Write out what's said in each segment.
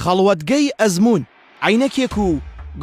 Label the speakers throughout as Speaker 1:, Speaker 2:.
Speaker 1: خەڵوەتگەی ئەزموون، عەینەکێک و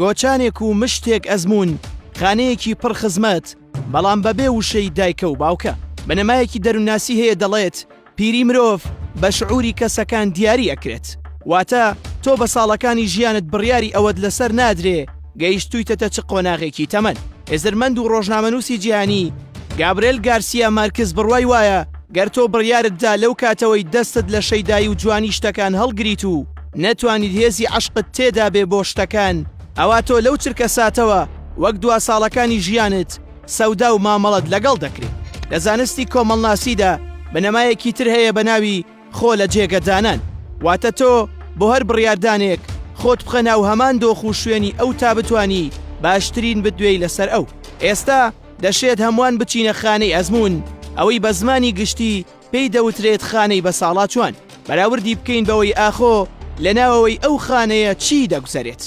Speaker 1: گۆچانێک و مشتێک ئەزموون، خانەیەکی پڕ خزمەت، بەڵام بەبێ وشەی دایکە و باوکە. بنەمایەکی دەروونناسی هەیە دەڵێت، پیری مرۆڤ بە شعوری کەسەکان دیاری ئەکرێت. واتە تۆ بە ساڵەکانی ژیانت بڕیاری ئەوەت لەسەر نادرێ گەیشتوویتەتە چ قۆناغێکی تەمەن. هزرمەند و ڕۆژنامەنووسی جیهانی گابرێل گارسیا مارکز بڕوای وایە گەر تۆ بڕیارت دا لەو کاتەوەی دەستت لە شەیدایی و جوانی شتەکان هەڵگریت و نەتوانیت هێزی عەشقت تێدا بێ بۆ شتەکان ئەوا تۆ لەو چرکەساتەوە وەک دوا ساڵەکانی ژیانت سەودا و مامەڵەت لەگەڵ دەکرێ. لە زانستی کۆمەڵناسیدا بنەمایەکی تر هەیە بە ناوی خۆ لە جێگە دانان. واتە تۆ بۆ هەر بڕیاردانێک خۆت بخە ناو هەمان دۆخ و شوێنی ئەو تا بتوانی باشترین بدوێی لەسەر ئەو. ئێستا دەشێت هەمووان بچینە خانەی ئەزموون، ئەوەی بە زمانی گشتی پێی دەوترێت خانەی بەساڵاچوان، بەراوردی بکەین بەوەی ئاخۆ لە ناوەوەی ئەو خانەیە چی دەگوزەرێت.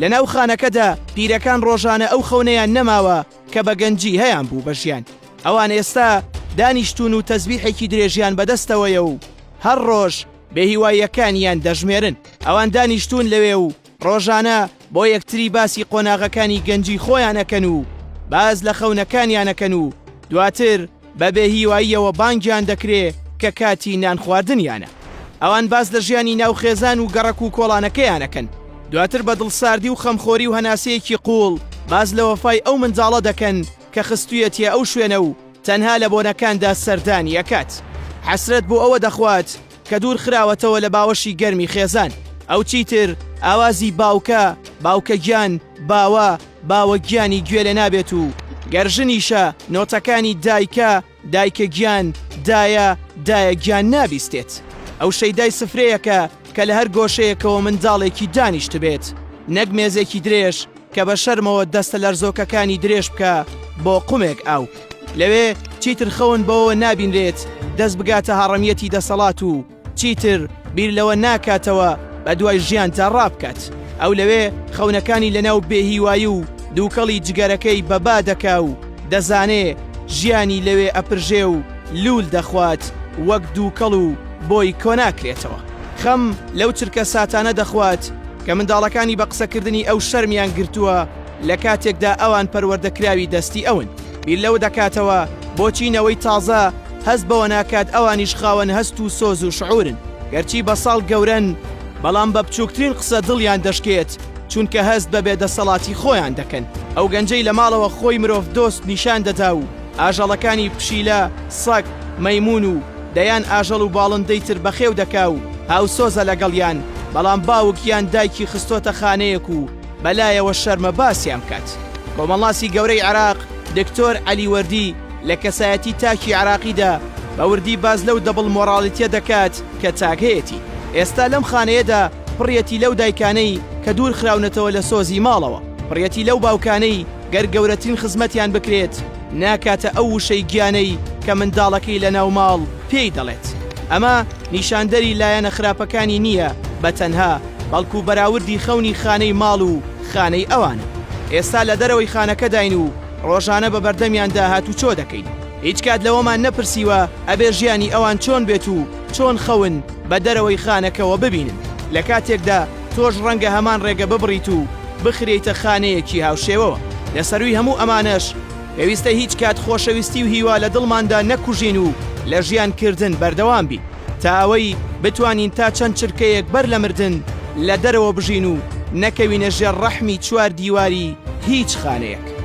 Speaker 1: لە ناو خانەکەدا پیرەکان ڕۆژانە ئەو خەونەیان نەماوە کە بە گەنجی هەیان بوو بە ژیان. ئەوان ئێستا دانیشتوون و تەزبیحێکی درێژیان بەدەستەوەیە و هەر ڕۆژ بێهیواییەکانیان دەژمێرن. ئەوان دانیشتوون لەوێ و ڕۆژانە بۆ یەکتری باسی قۆناغەکانی گەنجی خۆیان ئەکەن و باس لە خەونەکانیان ئەکەن و دواتر بە بێهیواییەوە بانگیان دەکرێ کە کاتی نان خواردنیانە. ئەوان باس لە ژیانی ناو خێزان و گەڕەک و کۆڵانەکەیان ئەکەن. دواتر بە دڵساردی و خەمخۆری و هەناسەیەکی قووڵ باس لە وەفای ئەو منداڵە دەکەن کە خستویەتیە ئەو شوێنە و تەنها لە بۆنەکاندا سەردانی ئەکات. حەسرەت بۆ ئەوە دەخوات کە دوور خراوەتەوە لە باوەشی گەرمی خێزان. ئەو چیتر ئاوازی باوکە، باوکە گیان، باوە، باوە گیانی گوێ لێ نابێت و گەر ژنیشە نۆتەکانی دایکە، دایکە گیان، دایە، دایە گیان نابیستێت. ئەو شەیدای سفرەیەکە کە لە هەر گۆشەیەکەوە منداڵێکی دانیشتبێت، نەک مێزێکی درێژ کە بە شەرمەوە دەستە لەرزۆکەکانی درێژ بکا بۆ قومێک ئاو. لەوێ چیتر خەون بەوەوە نابینرێت دەست بگاتە هەڕەمیەتی دەسەڵات و چیتر بیر لەوە ناکاتەوە بە دوای ژیاندا ڕابکات. ئەو لەوێ خەونەکانی لەناو بێهیوایی و دووکەڵی جگەرەکەی بە با دەکا و دەزانێ ژیانی لەوێ ئەپرژێ و لوول دەخوات وەک دووکەڵ و بۆی کۆناکرێتەوە. خەم لەو چرکە ساتانە دەخوات کە منداڵەکانی بە قسەکردنی ئەو شەرمیان گرتووە لە کاتێکدا ئەوان پەروەردەکراوی دەستی ئەون. بیر لەوە دەکاتەوە بۆچی نەوەی تازە هەست بەوە ناکات ئەوانیش خاوەن هەست و سۆز و شعورن، گەرچی بە ساڵ گەورەن، بەڵام بە بچووکترین قسە دڵیان دەشکێت، چونکە هەست بە بێدەسەڵاتی خۆیان دەکەن. ئەو گەنجەی لە ماڵەوە خۆی مرۆڤدۆست نیشان دەدا و ئاژەڵەکانی پشیلە، سەگ، مەیموون و دەیان ئاژەڵ و باڵندەی تر بەخێو دەکا و هاوسۆزە لەگەڵیان، بەڵام باوک یان دایکی خستۆتە خانەیەک و بەلایەوە شەرمە باسیان بکات. کۆمەڵناسی گەورەی عێراق دکتۆر عەلی وەردی لە کەسایەتی تاکی عێراقیدا بە وردی باس لەو دەبڵ مۆڕاڵیتیە دەکات کە تاک هەیەتی. ئێستا لەم خانەیەدا پڕیەتی لەو دایکانەی کە دوور خراونەتەوە لە سۆزی ماڵەوە، پڕیەتی لەو باوکانەی گەر گەورەترین خزمەتیان بکرێت ناکاتە ئەو وشەی گیانەی کە منداڵەکەی لەناو ماڵ پێی دەڵێت. ئەمە نیشاندەری لایەنە خراپەکانی نییە بە تەنها، بەڵکو بەراوردی خەونی خانەی ماڵ و خانەی ئەوانە. ئێستا لە دەرەوەی خانەکەداین و ڕۆژانە بە بەردەمیاندا هاتوچۆ دەکەین. هیچ کات لەوەمان نەپرسیوە ئەبێ ژیانی ئەوان چۆن بێت و چۆن خەون بە دەرەوەی خانەکەوە ببینن. لە کاتێکدا تۆش ڕەنگە هەمان ڕێگە ببڕیت و بخرێیتە خانەیەکی هاوشێوەوە. لە سەرووی هەموو ئەمانەش پێویستە هیچ کات خۆشەویستی و هیوا لە دڵماندا نەکوژین و لە ژیان کردن بەردەوام بین تا ئەوەی بتوانین تا چەند چرکەیەک بەر لە مردن لە دەرەوە بژین و نەکەوینە ژێر ڕەحمی چوار دیواری هیچ خانەیەک.